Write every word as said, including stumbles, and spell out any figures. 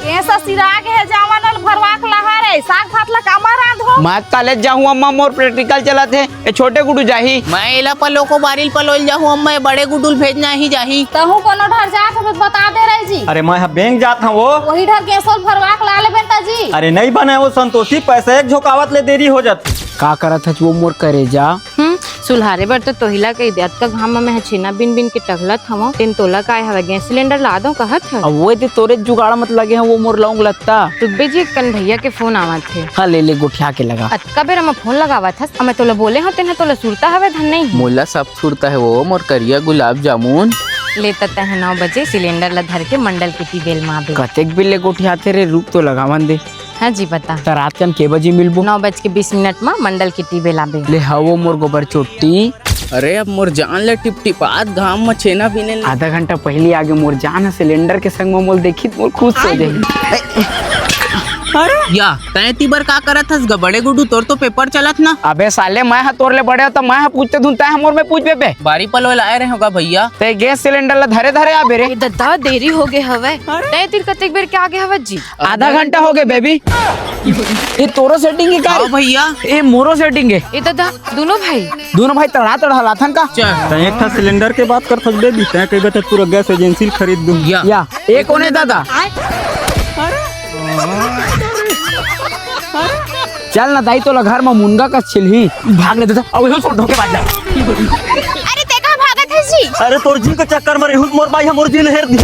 ए ससुरा के हे जावन ल भरवा के लहा रे, साग भात ला कामा रांधो। मैं कॉलेज जाहूं अम्मा, मोर प्रैक्टिकल चलत हे। ए छोटे गुडू जाही। मैं एला पलो को बारिल पलोल जाहूं अम्मा, ए बड़े गुडू ल भेजना ही जाही। तहूं कोनो ढर जात हो तो बता दे रही जी। अरे मैं ह बैंक जात हंव वो। वही ढर गैसो ल भरवा के ला ले बेटा जी। अरे नहीं बने वो संतोषी, पैसा एक झोंकावत ले देरी हो जाथे। का करत हच वो मोर करेजा? हम्म, सुलहारे बर तो तोहिला कही दे, अतका घाम म मैं ह छेना बिन बिन के टघलत हवं, तेन तोला काय हवय, गैस सिलेंडर ला दो कहत हस? अब वो दे तोरे जुगाड़ मत लगे हैं, वो मोर लौंग लत्ता। सुब्बे जी, कन भैया के फोन आवत हे। हाँ, ले ले, गोठिया के लगा। अतका बेरा म फोन लगावत हस, अब मैं तोला बोले हंव, तेन ह तोला सुरता हवय धन नहीं? मोला सब सुरता हे वो, मोर करिया गुलाब जामुन। ले त तैं ह नौ बजे सिलेंडर ला धर के मंडल के टीबेल म आबे। कतेक बेर ले गोठियाथे रे, रुक तो लगावन दे। हाँ जी, बता। त रात कन के बजे मिलबो? नौ बज के बीस मिनट म मंडल के टीबेल आबे। ले हवो मोर गोबर चोट्टी। अरे अब मोर जान ले टिपटिपात घाम म छेना बिने ले। आधा घंटा पहिली आगे मोर जान ह सिलेंडर के संग म मोल देखी त मोर खुश हो जाही। या, तैं एती बर का करत हस ग बड़े गुडू, तोर तो पेपर चलत ना। अबे साले, मैं ह तोर ले बड़े हो त मैं ह पूछते धुन, तैं ह मोर में पूछबे बे। बारी पलोय लाए रहे होगा भैया। तैं गैस सिलेंडर ला धरे धरे आबे रे। ए ददा, देरी हो गे हवय। तैं तीर कतेक बेर के आगे हवत जी? आधा घंटा हो गए बेबी। ये तोरो सेटिंग है का? हाँ भैया। ये मोरो सेटिंग है। ए ददा, दोनों भाई। दोनों भाई तड़ा तड़ा हलाथन का? चल। तैं एक ठा सिलेंडर के बात करथस बेबी, तैं कहिबे त पूरा गैस एजेंसी ल खरीद दूं। या। या, ए कोने दादा? चल ना दाई, तोला घर म मुनगा कस छिलही। भाग ले दादा, अब इहो छोड़ धोखेबाज ला। अरे, ते कहाँ भागत हस जी? अरे, तोर जी के चक्कर म रेहूं त मोर बाई ह मोर जी ल हेर दी।